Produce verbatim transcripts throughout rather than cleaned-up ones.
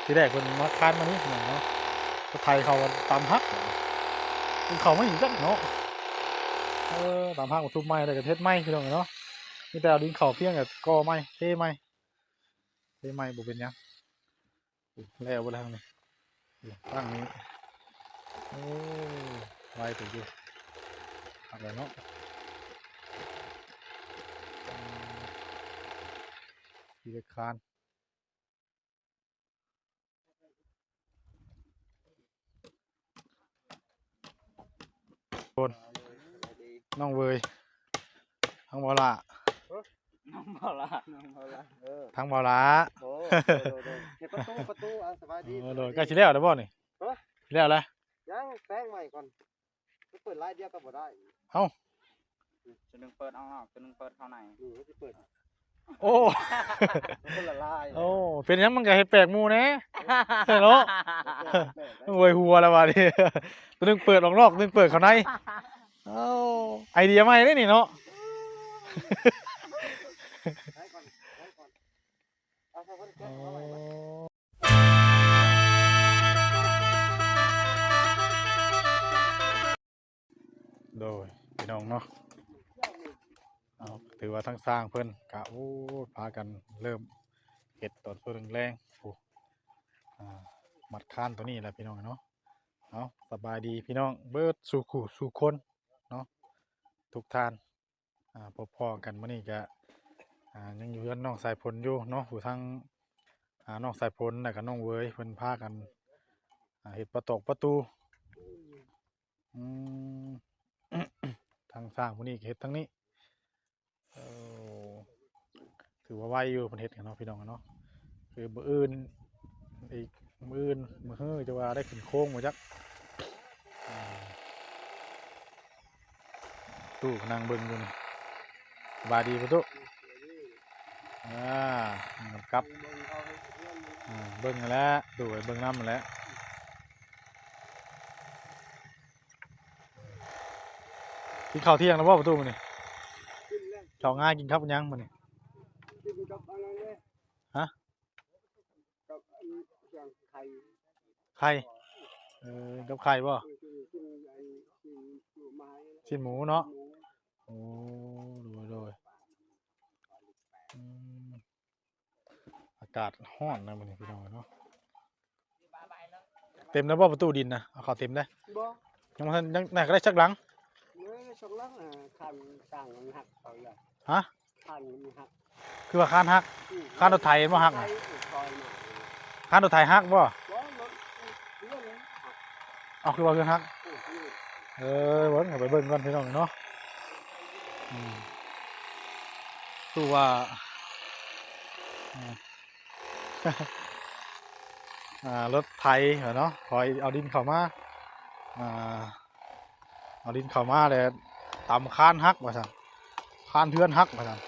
ทีแรกเพิ่นมาคานมานี่พี่น้องเนาะ ก็ไถเขาตามฮัก เพิ่นเข้ามาอีกจักเนาะ เออ ตามฮักมาทุบไม้แล้วก็เฮ็ดไม้พี่น้องเนาะ มีแต่เอาดินเข้าเพียงกับก่อไม้ เทไม้ เทไม้บ่เป็นหยัง โอ้ แล้วบ่แล้วนี่ โอ้ ตั้งนี้ โอ้ ไวเติบอยู่ คักแล้วเนาะ อืม ทีละคาน คน น้องเวย ทั้งบ่าวหล้า น้องบ่าวหล้า น้องบ่าวหล้า เออ ทั้งบ่าวหล้า โอ้ โดย โดย โดย เฮ็ดประตู ประตู อ่ะ สบายดี โอ้ โดย สบายดี ใกล้สิแล้วแล้วบ่นี่ ฮะ สิแล้วแล้ว ยัง แปรงไว้ก่อน ไปเปิดไลน์เดียวก็บ่ได้ เอ้า ตัวหนึ่งเปิดออกนอก ตัวหนึ่งเปิดเข้าใน อืม มันสิเปิด โอ้ มันคนละลาย โอ้ เป็นหยังมันก็เฮ็ดแปลกหมู่แหน่ เนาะ มันอวยหัวแล้วบาดนี้ ตัวหนึ่งเปิดออกนอก ตัวหนึ่งเปิดเข้าใน เอ้า ไอเดียใหม่เด้นี่เนาะ ได้ก่อน ได้ก่อน เอา เอา เอา เอา โดยพี่น้องเนาะ เอา ถือว่าทั้งสร้างเพิ่นกะ โอ้ พากันเริ่มเฮ็ดตอนช่วงแลงๆ โอ้ อ่า มัดคานตัวนี้แหละพี่น้องเนาะ เอา สบายดีพี่น้องเบิดสู่คู่สู่คนเนาะ ทุกท่าน อ่า พบพ้อกันมื้อนี้กะ อ่า ยังอยู่เฮือนน้องสายฝนอยู่เนาะ ผู้ทั้ง อ่า น้องสายฝนแล้วก็น้องเวย เพิ่นพากัน อ่า เฮ็ดประตอกประตู อืม ทางสร้างผู้นี้ก็เฮ็ดทางนี้ เออ ถือว่าไวอยู่เพิ่นเฮ็ดกันเนาะพี่น้องเนาะ คือมื้ออื่น อีกมื้ออื่น มื้อฮื้อจะว่าได้ขึ้นโครงบ่จัก อ่า ตู้ก็นั่งเบิ่งอยู่นี่ สบายดีบ่ตู้ อ่า นั่งกับ อ่า เบิ่งนั่นแหละ ตู้ไปเบิ่งนำนั่นแหละ กินข้าวเที่ยงแล้วบ่ประตูมื้อนี้ กินแล้ว ข้าวง่ายกินครับหยังมื้อนี้ กินกับอันนั้นเลย ฮะ กับอันอย่างไข่ ไข่ เออ กับไข่บ่ เออ กิน กินไอ้ กินหน่อไม้ ชิ้นหมูเนาะ หมู โอ้ โดย โดย อืม อากาศร้อนนะมื้อนี้พี่น้องเนาะ เต็มแล้วบ่ประตูดินนะ เอาเข้าเต็มได้ บ่ ยังบ่ทัน ยัง น่าก็ได้จักหลัง เออ สองหลัง อ่า คันสั่งมันหักเอาเลย ฮะ คันมันหัก คือว่าคานหัก อืม คานรถไถบ่หัก ไถ น่ะ อีกซอยหน่อย คานรถไถหักบ่ บ่ รถเพื่อนหัก เอา คือว่าเฮือนหัก อืม อืม เออ เบิ่ง ไปเบิ่งก่อนพี่น้องเนาะ อืม ตู้ว่า อืม อ่า รถไถเนาะ ถอยเอาดินเข้ามา อ่า เอาดินเข้ามาแล้วตำคานหักว่าซั่น คานเฮือนหักว่าซั่น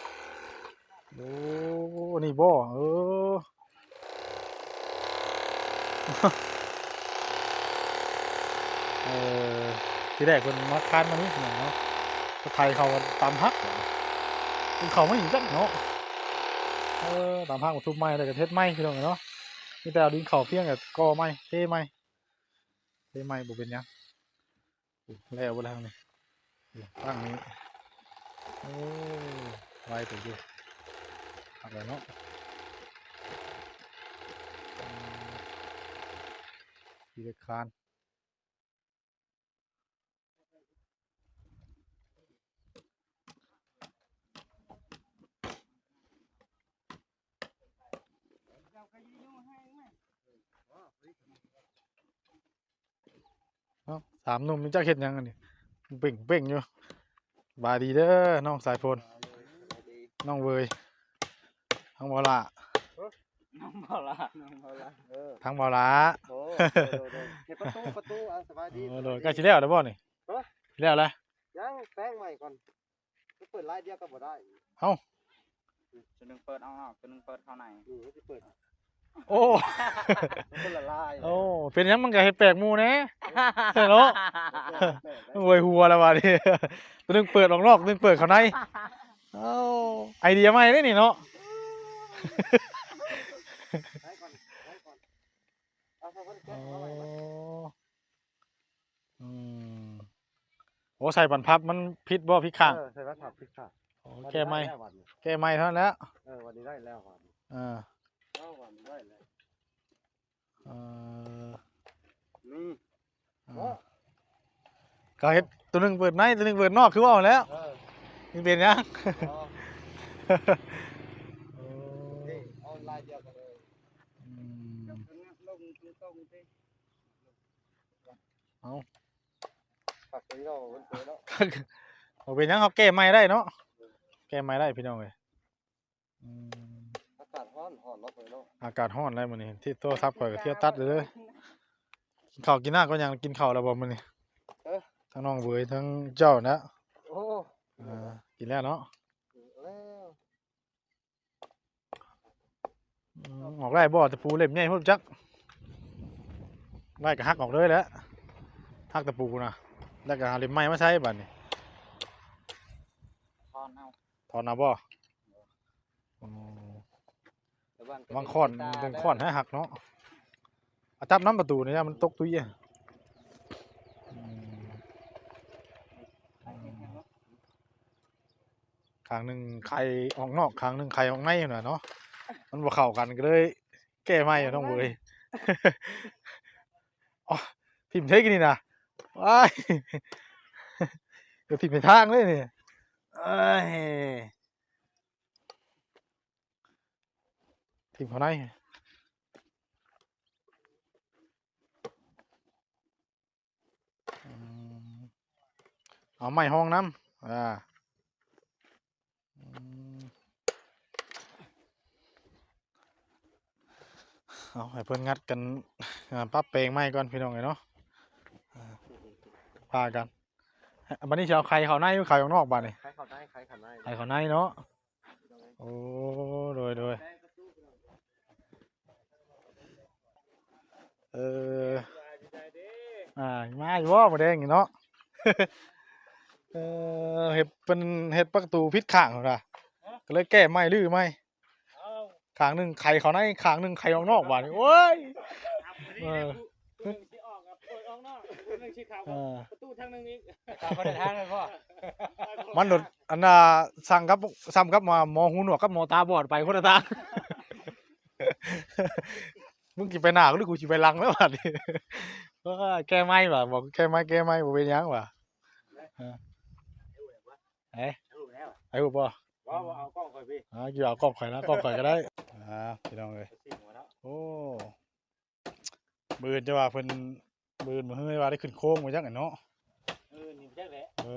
โอ้ นี่บ่ เออ เออ ทีแรกเพิ่นมาคานมานี่เนาะ ก็ไถเขาตามฮัก เพิ่นเข้ามาอีกจักเนาะ เออ ตามฮักมาทุบไม้แล้วก็เฮ็ดไม้พี่น้องเนาะ มีแต่เอาดินเข้าเพียงก็ก่อไม้ เทไม้ เทไม้บ่เป็นหยัง แล้วบ่แล้วนี่ ตั้งนี้ โอ้ ไวเติบอยู่ คักแล้วเนาะ อืม ทีละคาน เอ้า สามหนุ่มนี่จักเฮ็ดหยังอันนี้ เบ่งๆอยู่ บายดีเด้อ น้องสายฝน น้องเวย ทั้งบ่าวหล้า น้องบ่าวหล้า น้องบ่าวหล้า เออ ทั้งบ่าวหล้า โอ้ โดย โดย โดย เฮ็ดประตู ประตู อ่ะ สบายดี โอ้ โดย สบายดี ใกล้สิแล้วแล้วบ่นี่ ฮะ สิแล้วแล้ว ยัง แปรงไว้ก่อน ไปเปิดไลน์เดียวก็บ่ได้ เอ้า ตัวหนึ่งเปิดออกนอก ตัวหนึ่งเปิดเข้าใน อืม มันสิเปิด โอ้ มันคนละลาย โอ้ เป็นหยังมันก็เฮ็ดแปลกหมู่แหน่ เนาะ โอ้ย หัวแล้วบาดนี้ ตัวหนึ่งเปิดออกนอก ตัวหนึ่งเปิดเข้าใน เอ้า ไอเดียใหม่เด้นี่เนาะ ได้ก่อน ได้ก่อน โอ้ อืม โอ้ ใส่บันพับมันผิดบ่ ผิดข้าง เออใส่บันพับผิดข้าง โอ้ แก้ใหม่ ได้แล้วบัดนี้ แก้ใหม่เท่านั้นแล้ว เออวันนี้ได้แล้วบัดนี้ อ่า เอ้าวันนี้ได้แล้ว เออ นี่ อ่า โอ้ ก็เฮ็ดตัวหนึงเปิดในตัวหนึงเปิดนอกคือว่าแล้ว เออ มันเป็นหยัง อ๋อ โอ้ นี่เอาลายเดียวกันเลย อืม ลงตรงๆสิ เอา ผักตัวนี้เรามันเปิดแล้ว บ่เป็นหยัง เขาแก้ใหม่ได้เนาะ แก้ใหม่ได้พี่น้องเอ้ย อืม อากาศร้อนร้อนเนาะเปิดเนาะ อากาศร้อนแล้วมื้อนี้ ที่โทรศัพท์ข่อยก็เที่ยวตัดเลยเด้อ กินข้าวกินน้ำก็ยัง กินข้าวแล้วบ่มื้อนี้ เอ้อ ทั้งน้องเวยทั้งเจ้านะ โอ้ อ่า กินแล้วเนาะ แล้ว อืม ออกได้บ่ ตะปูเล่มใหญ่โพดจัก ได้ก็หักออกเลยแหละ หักตะปูนะ แล้วก็หาเล่มใหม่มาใช้บัดนี้ ร้อนเอา ถอนเอาบ่ อืม ระวัง บางค้อน ตา บางค้อนให้หักเนาะ เอาจับน้ำประตูนี่นะ มันตกตุ้ยอะ อืม ข้างหนึ่งไข่ออกนอก ข้างหนึ่งไข่ออกในน่ะเนาะ มันบ่เข้ากันก็เลย แก้ใหม่น้องเวย อ๋อ ถิ่มเทคนี่นะ ว้าย เดี๋ยวถิ่มไปทางเลยนี่ เอ้ย ถิ่มเขาใน อืม เอาไม้ห้องน้ำ อ่า อืม เอาให้เพิ่นงัดกัน อ่า ปรับแปลงใหม่ก่อนพี่น้องเอ้ยเนาะ อ่า พากัน บัดนี้สิเอาไข่เข้าในหรือไข่ออกนอกบัดนี้ ไข่เข้าในไข่เข้าใน ไข่เข้าในเนาะ โอ้ โดย โดย เออ อ่า มาอยู่บ่มื้อแดงนี่เนาะ เออ เฮ็ดเป็น เฮ็ดประตูผิดข้างพุ่นน่ะ ก็เลยแก้ใหม่รื้อใหม่ ข้างหนึ่งไข่เข้าใน ข้างหนึ่งไข่ออกนอกบัดนี้ โอ้ย เออ ผู้หนึ่งสิออกกับผู้ออกนอกผู้หนึ่งสิเข้า เออ ประตูทางหนึ่งอีก ตามมาได้ทางเลยพ่อ มันโดด อันน่ะ สั่งกับ ซ้ำกับหมอ หมอหูหนวกกับหมอตาบอดไปคนละทาง มึงสิไปหน้าหรือกูสิไปหลังแล้วบัดนี้ เออ แก้ใหม่ว่ะ บอกแก้ใหม่ แก้ใหม่ บ่เป็นหยังว่ะ เออ เอ๊ะ ไอ้ฮู้บ่ ว่าว่าเอากล้องคอยพี่ อ่า อยู่เอากล้องข่อยนะ กล้องข่อยก็ได้ อ่า พี่น้องเอ้ย สี่หัวแล้ว โอ้ มื้ออื่นจะว่าเพิ่น มื้ออื่นมื้อฮือว่าได้ขึ้นโค้งมาจักอันเนาะ เออนี่จักแหละ เอ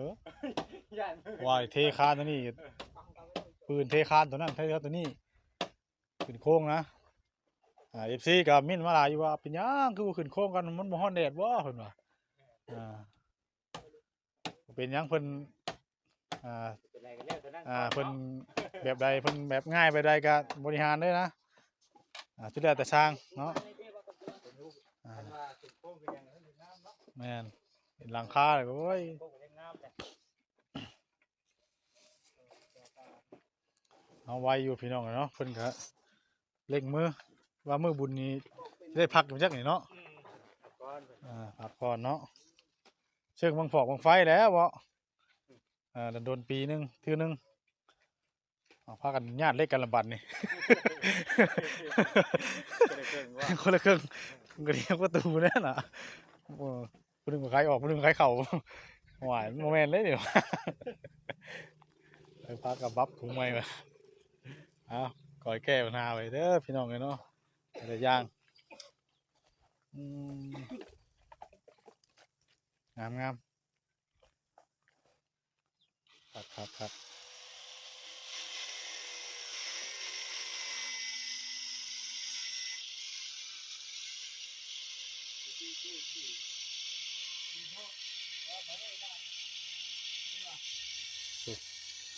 อ ย่าน ว่าเทคานตัวนี้ ปืนเทคานตัวนั้น เทตัวนี้ ขึ้นโค้งนะ อ่า เอฟซี ก็เม้นมาหลายอยู่ว่า เป็นหยังคือบ่ขึ้นโค้งกัน มันบ่ฮ้อนแดดบ่ เพิ่นว่า อ่า เป็นหยังเพิ่น อ่า เป็นไรกันแล้วตัวนั้น อ่า เพิ่นแบบใด เพิ่นแบบง่ายแบบใดก็บริหารเลยนะ อ่า สุดแล้วแต่ช่างเนาะ อ่า คันว่าขึ้นโค้งเป็นยังไงน้ำเนาะ แม่น เห็นหลังคาเลย โอ้ย โค้งเป็นงามเลย เอาไว้อยู่พี่น้องเนาะ เพิ่นก็เร่งมือ ว่ามื้อบุญนี้ได้พักอยู่จักนี่เนาะ ก้อน อ่า พักผ่อนเนาะ เชิงบั้งฟอกบั้งไฟแล้วบ่ อ่า โดนๆปีหนึ่งเทื่อหนึ่ง เอาพากันญาติเลขกันละบัดนี่ ก็เลยเกินว่า คนละครึ่ง มันก็เรียกประตูแน่น่ะ โอ้ ผู้หนึ่งขายออก ผู้หนึ่งขายเข้า หวายมันบ่แม่นเลยนี่หว่า ไปพากับบับถุงใหม่มา เอา คอยแก้ปัญหาไว้เด้อพี่น้องเอ้ยเนาะ แต่ละอย่าง อืม งามงาม ครับครับครับ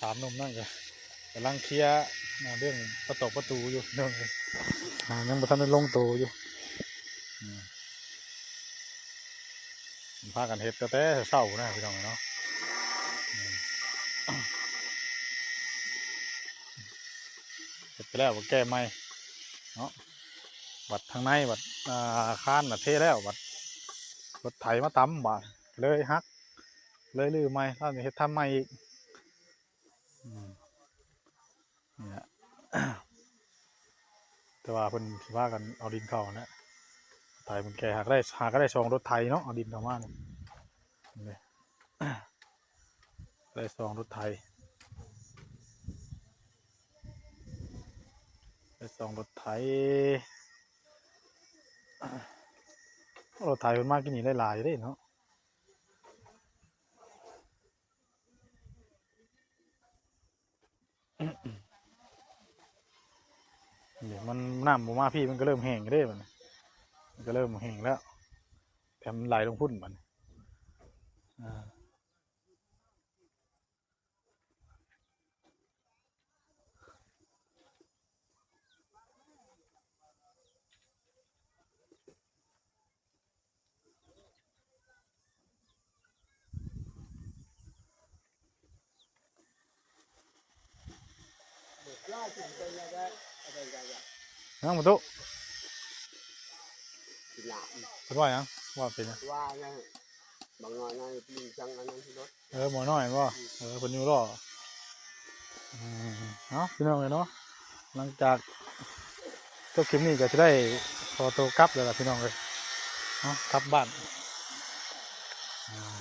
สามหนุ่มนั่นก็กำลังเคลียร์นะ เรื่องประตูประตูอยู่เรื่อง อ่า ยังบ่ทันได้ลงตัวอยู่ อืม พากันเฮ็ดตั้งแต่เช้านะพี่น้องเนาะ อืม เฮ็ดไปแล้วก็แก้ใหม่เนาะ บัดทางในบัด อ่า คานน่ะเทแล้วบัด รถไถมาตำบาด เลยหัก เลยรื้อใหม่ ลาวนี่เฮ็ดทำใหม่อีก อืม นี่แหละ แต่ว่าเพิ่นสิพากันเอาดินเข้านั่นแหละ ไถเพิ่นแก่ หากได้ หากได้สองรถไถเนาะ เอาดินเข้ามานี่ นี่ ได้สองรถไถ ได้สองรถไถ รถไถเพิ่นมากินนี่ได้หลายเด้เนาะ นี่มันน้ำบ่มาพี่มันก็เริ่มแห้งเด้บัดนี้ มันก็เริ่มแห้งแล้ว แถมมันไหลลงพุ่นบัดนี้ อ่า ยังบ่ตุ กินหลาม เพิ่นว่าหยัง ว่าเป็นหยัง ว่าหยัง บางน้อยนั่นปีนจังอันนั้นที่รถ เออ หมอน้อยบ่ อืม เออ เพิ่นอยู่รอ อืม เนาะ พี่น้องเอ้ยเนาะ หลังจากจบคลิปนี้ก็สิได้ขอตัวกลับแล้วล่ะพี่น้องเอ้ย เนาะ กลับบ้าน อ่า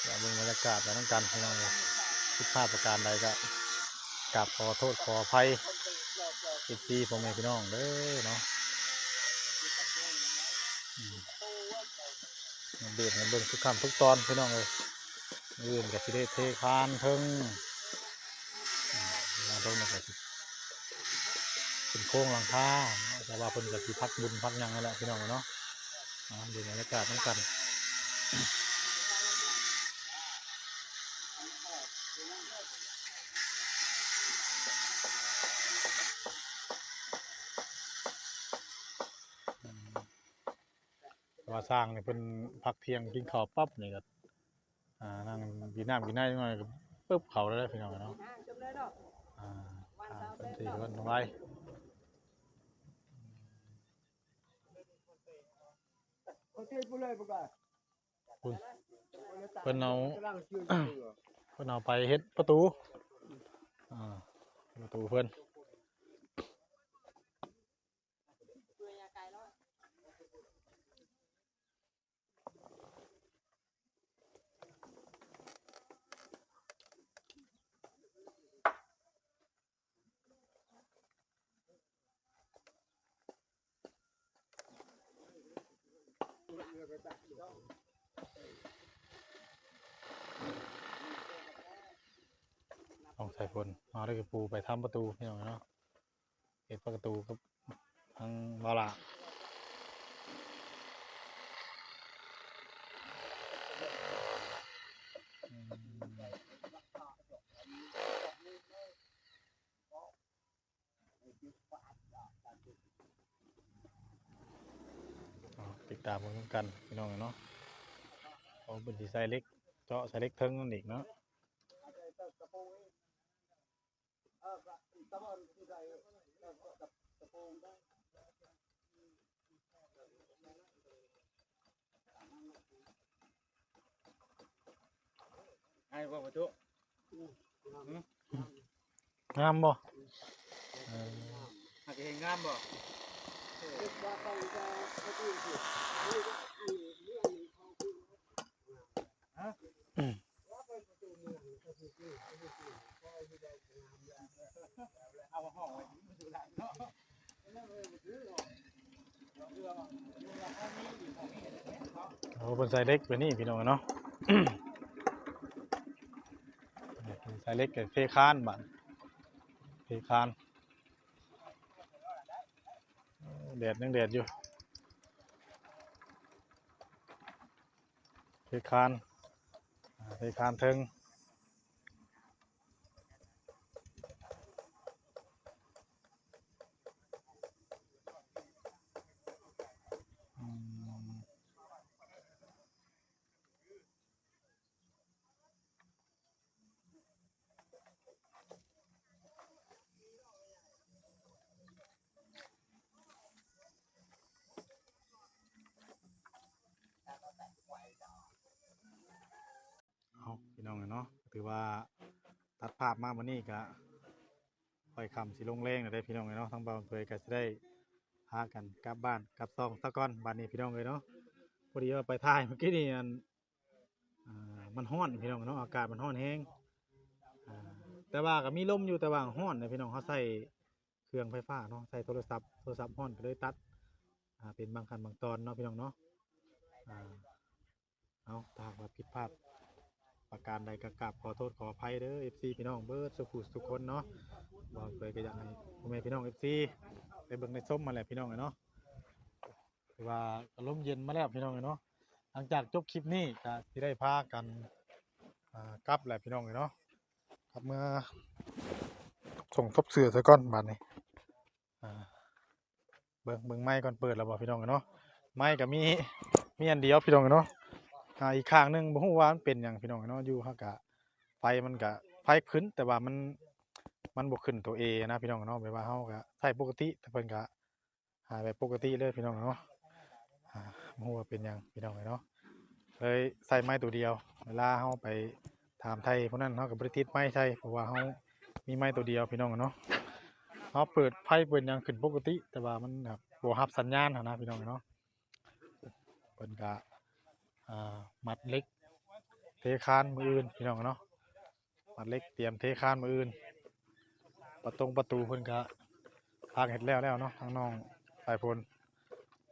เดี๋ยวเบิ่งบรรยากาศไปนำกันพี่น้องเอ้ย ผิดพลาดประการใดก็กราบขอโทษขออภัย เอฟซี พ่อแม่พี่น้องเด้อเนาะ อืม อัปเดตให้เบิ่งทุกขั้นทุกตอนพี่น้องเอ้ย มื้ออื่นก็สิได้เทคานเทิง อ่า คานเทิงนี่ก็สิเป็นโครงหลังคา แต่ว่าเพิ่นก็สิพักบุญพักหยังนั่นแหละพี่น้องเนาะ อ่า เบิ่งบรรยากาศนำกัน อืม ว่าช่างนี่เพิ่นพักเที่ยงกินข้าวปั๊บนี่ก็ อ่า นั่งกินน้ำกินในจักหน่อยก็ปึ๊บเข้าเลยพี่น้องเนาะ อ่า จบเลยเนาะ อ่า วันเสาร์ อ่า เป็นสี่วันทำไม เขาเทผู้เลยบ่กล้า คุณ เพิ่นเอา กำลังชื่ออยู่ เพิ่นเอาไปเฮ็ดประตู อ่า ประตูเพิ่น ต้องใส่ฝน เอาได้กระปูไปทำประตูพี่น้องเนาะ เฮ็ดประตูกับทางบ่าวหลา อืม อ๋อ ติดตามเบิ่งนำกันพี่น้องเนาะ โอ้ เพิ่นสิใส่เหล็ก เจาะใส่เหล็กเทิงนั่นอีกเนาะ ไอ้บ่ประตู งามบ่ เออ หากเห็นงามบ่ ฮะ โอ้ เพิ่นใส่เหล็กไปนี่พี่น้องเนาะ ใส่เหล็กกับเทคานบาด เทคาน แดดยังแดดอยู่ เทคาน อ่า เทคานเทิง อืม เ เนาะ ถือว่าตัดภาพมามื้อนี้ก็ค่อยค่ำสิลงแลงแล้วเด้อพี่น้องเอ้ยเนาะ ทางบ่าวเผยก็สิได้พากันกลับบ้านกลับซองซะก่อนบัดนี้พี่น้องเอ้ยเนาะ พอดีว่าไปถ่ายเมื่อกี้นี่ อัน อ่า มันร้อนพี่น้องเนาะ อากาศมันร้อนแฮง อ่า แต่ว่าก็มีลมอยู่ แต่ว่าร้อนนะพี่น้อง เฮาใช้เครื่องไฟฟ้าเนาะ ใช้โทรศัพท์ โทรศัพท์ร้อนก็เลยตัด อ่า เป็นบางขั้นบางตอนเนาะพี่น้องเนาะ อ่า เอา ถ้าหากว่าผิดพลาดประการใดก็กราบขอโทษขออภัยเด้อ เอฟซี พี่น้องเบิดสุขุสุคนเนาะ บ่าวเผยก็อยากให้พ่อแม่พี่น้อง เอฟซี ได้เบิ่งได้ชมมาแหละพี่น้องเอ้ยเนาะ ถือว่าก็ลมเย็นมาแล้วพี่น้องเอ้ยเนาะ หลังจากจบคลิปนี้ก็สิได้พากัน อ่า กลับแหละพี่น้องเอ้ยเนาะ กลับเมือส่งทบเสื้อซะก่อนบัดนี้ อ่า เบิ่ง เบิ่งไมค์ก่อน เปิดแล้วบ่พี่น้องเอ้ยเนาะ ไมค์ก็มี มีอันเดียวพี่น้องเอ้ยเนาะ อ่า อีกข้างหนึ่งบ่ฮู้ว่ามันเป็นหยังพี่น้องเอ้ยเนาะ อยู่เฮาก็ไฟมันก็ ไฟขึ้น แต่ว่ามัน มันบ่ขึ้นตัว A นะพี่น้องเอ้ยเนาะ แบบว่าเฮาก็ใช้ปกติ แต่เพิ่นก็ หาแบบปกติเลยพี่น้องเนาะ อ่า บ่ฮู้ว่าเป็นหยังพี่น้องเนาะ เลยใส่ไมค์ตัวเดียว เวลาเฮาไปถามไทยพวกนั้น เฮาก็บ่ได้ติดไมค์ใส่ เพราะว่าเฮามีไมค์ตัวเดียวพี่น้องเนาะ เฮาเปิดไฟเปิดหยังขึ้นปกติ แต่ว่ามันแบบบ่รับสัญญาณหั้นนะพี่น้องเนาะ เพิ่นก็ อ่า มัดเหล็ก เทคานมื้ออื่นพี่น้องเนาะ มัดเหล็กเตรียมเทคานมื้ออื่น ประตงประตูเพิ่นก็พากันเฮ็ดแล้วแล้วเนาะ ทั้งน้องสายฝน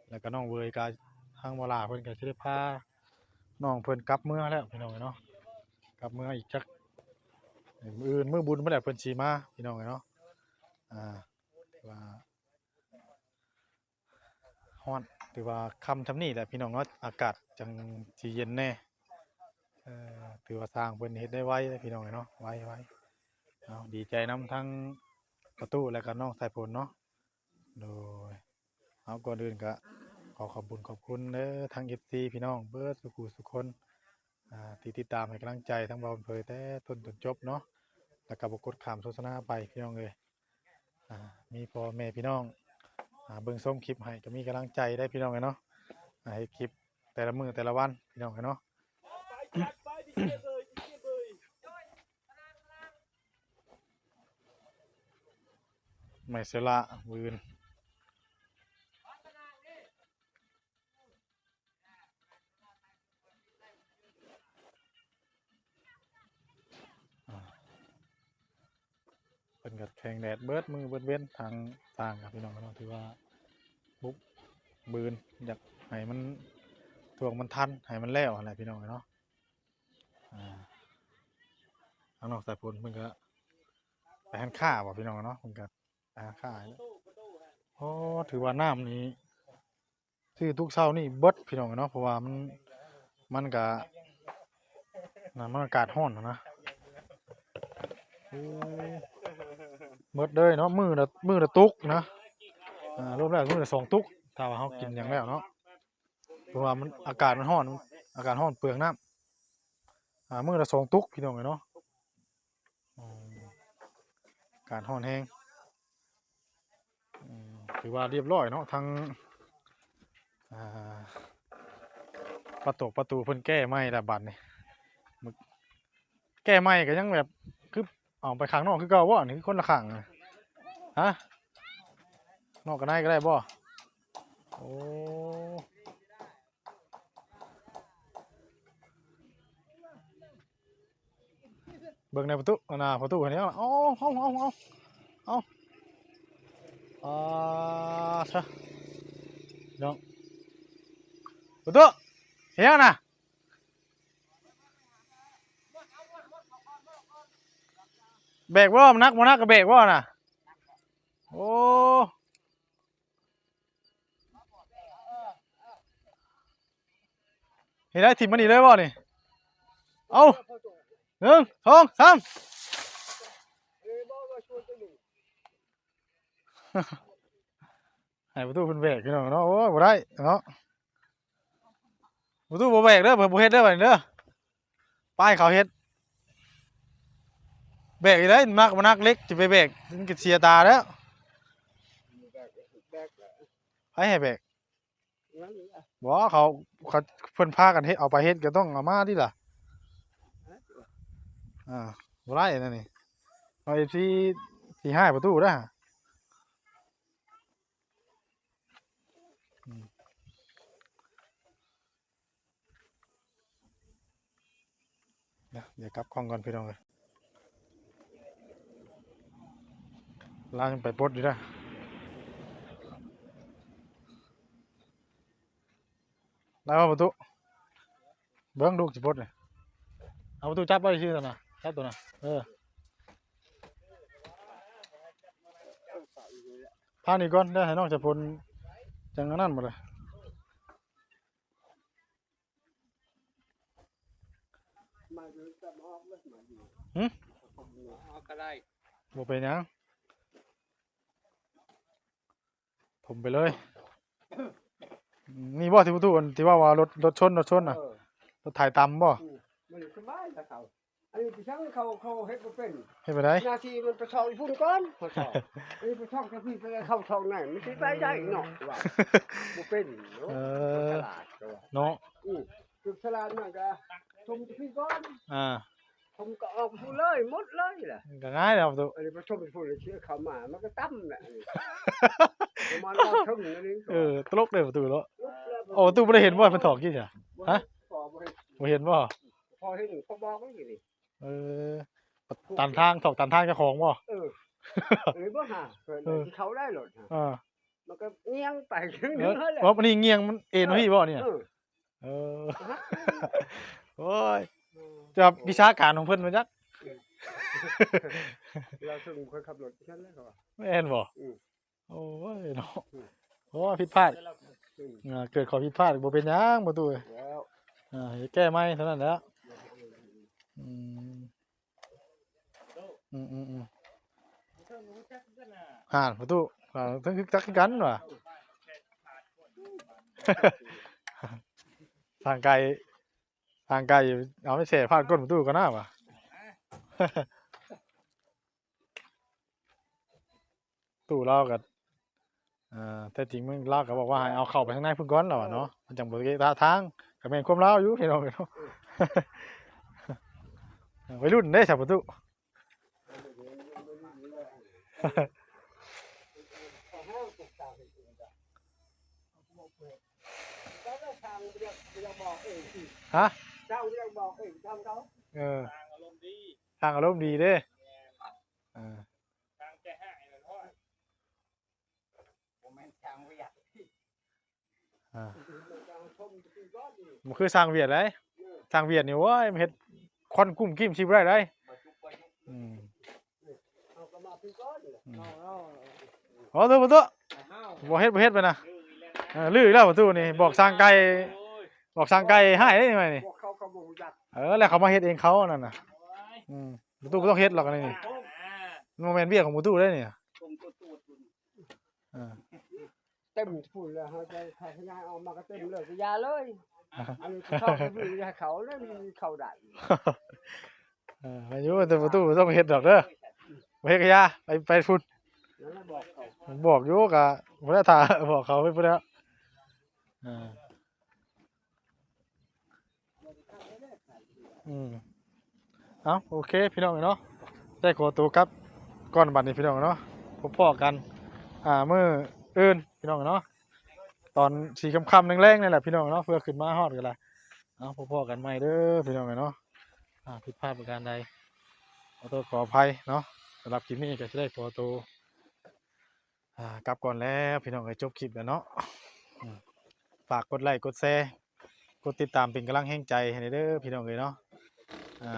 แล้วก็น้องเวยก็ ทางบ่าวหล้าเพิ่นก็สิได้พาน้องเพิ่นกลับเมือแล้วพี่น้องเนาะ กลับเมืออีกจัก มื้ออื่นมื้อบุญเพิ่นแหละเพิ่นสิมาพี่น้องเนาะ อ่า ว่า ฮ้อน ถือว่าค่ำช่ำนี้แหละพี่น้องเนาะ อากาศจังสิเย็นแน่ เอ่อ ถือว่าสร้างเพิ่นเฮ็ดได้ไวเลยพี่น้องเนาะ ไว ไว เอา ดีใจนำทั้งประตูและก็น้องสายฝนเนาะ โดย เอา ก่อนอื่นก็ขอขอบบุญขอบคุณเด้อ ทั้ง เอฟซี พี่น้องเบิดสุขุสุคน อ่า ที่ติดตามให้กำลังใจทั้งบ่าวเผยแต่ต้นจนจบเนาะ แล้วก็บ่กดข้ามโฆษณาไปพี่น้องเอ้ย อ่า มีพ่อแม่พี่น้อง อ่า เบิ่งชมคลิปให้ก็มีกำลังใจได้พี่น้องเอ้ยเนาะ อ่า ให้คลิปแต่ละมื้อแต่ละวันพี่น้องเอ้ยเนาะ ไมเซล่ามื้ออื่น อ่า เพิ่นก็แข่งแดดเบิดมื้อเบิดเว็นทางสร้างครับพี่น้องเนาะ ถือว่าบุกบืน อยากให้มัน ท่วงมันทัน ให้มันแล้วหั้นแหละพี่น้องเนาะ อ่า ทางน้องสายฝนเพิ่นก็ไปหันค่าบ่พี่น้องเนาะ เพิ่นก็ไปหันค่า โอ้ ถือว่าน้ำนี่ ซื้อทุกเช้านี่เบิดพี่น้องเนาะ เพราะว่ามัน มันก็ นะ มันอากาศร้อนนะ โอ้ เบิดเลยเนาะ มื้อละ มื้อละตุกนะ อ่า รวมแล้วมื้อละสองตุก ถ้าว่าเฮากินหยังแล้วเนาะ เพราะว่ามัน อากาศมันร้อน อากาศร้อนเปลืองน้ำ อ่า มื้อละสองตุกพี่น้องเอ้ยเนาะ อืม อากาศร้อนแฮง อืม ถือว่าเรียบร้อยเนาะ ทั้ง อ่า ประตู ประตูเพิ่นแก้ใหม่แล้วบัดนี้ แก้ใหม่ก็ยังแบบ คือเอาไปข้างนอกคือเก่าบ่ นี่คือคนละข้างนะ ฮะ นอกกับในก็ได้บ่ โอ้ เบิ่งในประตู อันน่ะ ประตูอันนี้ เอา เอา เอา เอา เอา อ่า ซะ น้อง ประตู เฮ็ดหยังน่ะ แบกบ่ มันหนักบ่หนักก็แบกบ่น่ะ โอ้ เฮ็ดได้ ถิ่มมันนี่เลยบ่นี่ เอา หนึ่ง สอง สาม ให้ประตูเพิ่นแบกพี่น้องเนาะ โอ้ย บ่ได้เนาะ ประตูบ่แบกเด้อ เพิ่นบ่เฮ็ดเด้อบัดนี้เด้อ ป้ายเขาเฮ็ด แบกอีกได้ หนักบ่หนัก เหล็กสิไปแบก มันก็เสียตาแล้ว ไผให้แบก บ่ เขา เขา เพิ่นพากันเฮ็ด เอาไปเฮ็ดก็ต้องเอามาติล่ะ อ่า บ่ได้นั่นนี่ เอา เอฟซี สิฮ้ายประตูเด้อ อืม เดี๋ยว เดี๋ยวกลับกล้องก่อนพี่น้องเอ้ย ลาวยังไปปลดอยู่นะ ได้บ่ประตู เบิ่งลูกสิปลดนี่ เอาประตูจับไว้ซื่อๆ นะ จับตัวนะ เออ พานี่ก่อน เดี๋ยวให้น้องจะพลจังอันนั้นหมดเลย มาอยู่จะมาออกเลย มาอยู่ หึ ออกก็ได้ บ่เป็นหยัง ผมไปเลย นี่บ่ที่ประตูอันที่ว่า ว่ารถ รถชน รถชนน่ะ เออ รถไถตำบ่ อืม มันสบายแล้วเขา อันนี้ไปช่างเขา เขาเฮ็ดบ่เป็น เฮ็ดบ่ได้ หน้าที่มันไปช่องอีพุ่นก่อน เขาช่อง อันนี้ไปช่องทางพี่ ไปเข้าช่องไหน มันสิไปได้เนาะ ว่าบ่เป็นเนาะ เออ ฉลาดก็ว่า เนาะ อืม คือฉลาดมันก็ชมที่พี่ก่อน อ่า ผมก็ออกพูดเลย หมดเลยแหละ ก็ง่ายแล้วประตู อันนี้ไปชมพูดเลย เชื่อเขามา มันก็ตั้มแหละ อันนี้ ประมาณว่าถึงอันนี้ เออ ตลกเลยประตูเนาะ ลุกแล้ว โอ้ ประตูบ่ได้เห็นบ่ มันถอกกี่จ้ะ บ่ ฮะ พอบ่เห็น บ่เห็นบ่ พอเห็น พอบอกไว้อยู่นี่ เออ ตันทาง ถอกตันทางเจ้าของบ่ เออ เออ บ่หา เออ เออ ที่เขาได้รถหา อ่า มันก็เงียงไปถึง เออ เนื้อแหละ ว่ามันนี่เงียง มันเอ็นมาพี่บ่เนี่ย เออ เออ ฮะ โอ้ย เออ จะวิชาการของเพิ่นมาจัก เออ เราถึงคนขับรถฉันแล้วเขาว่า แม่นบ่ อืม โอ้ยเนาะ อืม โอ้ย ผิดพลาด อืม อ่า เกิดข้อผิดพลาด บ่เป็นหยังประตูเอ้ย แล้ว อ่า แก้ใหม่เท่านั้นแหละ อืม อืม อืม อืม ห่านประตู อ่า ต้องคึกคักคือกันว่ะ ทางไกล ทางไกล เอาไม่แช่ผ่านก้นประตูก็น่าว่ะ ตู้ลาวก็ อ่า แต่จริงมันลาวก็บอกว่าให้เอาเข้าไปข้างในพุ่นก่อนแล้วอะเนาะ มันจังบ่เกะกะทาง ก็แม่นความลาวอยู่พี่น้องเนาะ วัยรุ่นเด้ สาวประตู ฮะ เออ ทางอารมณ์ดีเด้ เออ บ่แม่นช่างเวียด อ่า มันคือช่างเวียดเลย ช่างเวียดนี่ โอ้ย มันเฮ็ดควันกุ้มกิ้มสิบ่ได้เลย บ่จุกบ่จุก อืม เอาก็มาพี่ก่อน อืม เอา เอา เอาเถอะ บ่เถอะ เอา บ่เฮ็ด บ่เฮ็ดไปนะ เออ ลืออีกแล้วประตูนี่ บอกช่างไก่ บอกช่างไก่ให้ได้ไหมนี่ บอกเขาก็บ่รู้จัก เออ แล้วเขามาเฮ็ดเองเขานั่นน่ะ อืม ประตูบ่ต้องเฮ็ดหรอกอันนี้นี่ มันบ่แม่นเวียกของประตูได้นี่ อ่า เต็มพู้นแล้ว เฮาจะขยายออกมาก็เต็มเลย ก็อย่าเลย อันนี้ก็เข้าไปอยู่ในเขาเลย มันเข้าได้ เออ อายุแต่ประตูบ่ต้องเฮ็ดดอกเด้อ บ่เฮ็ดก็อย่า ไป ไปพุ้น นั่นแหละบอกเขา ผมบอกอยู่กะบ่ได้ถ่า บอกเขาไปพุ้นแล้ว อ่า อืม เอา โอเค พี่น้องเนาะ ได้ขอตัวกลับก่อนบัดนี้พี่น้องเนาะ พบพ้อกัน อ่า มื้ออื่นพี่น้องเนาะ ตอนสีค่ำๆแลงๆนี่แหละพี่น้องเนาะ เพื่อขึ้นมาฮอดกันละ เอา พบพ้อกันใหม่เด้อพี่น้องเนาะ อ่า ผิดพลาดประการใด ขอโทษขออภัยเนาะ สำหรับคลิปนี้ก็สิได้ขอตัว อ่า กลับก่อนแล้วพี่น้องเอ้ย จบคลิปแล้วเนาะ อืม ฝากกดไลค์ กดแชร์ กดติดตามเป็นกำลังแฮงใจให้เด้อพี่น้องเอ้ยเนาะ อ่า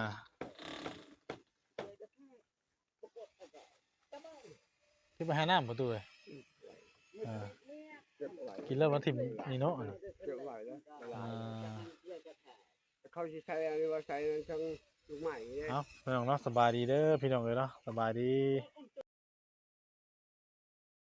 ที่ไปหาน้ำประตูเลย อ่า เก็บไว้ กินแล้วมาถิ่มนี่เนาะ เก็บไว้แล้ว อ่า เขาสิใส่อะไรว่าใส่ทั้งลูกไม้เนี่ย เอา พี่น้องเนาะ สบายดีเด้อพี่น้องเอ้ยเนาะ สบายดี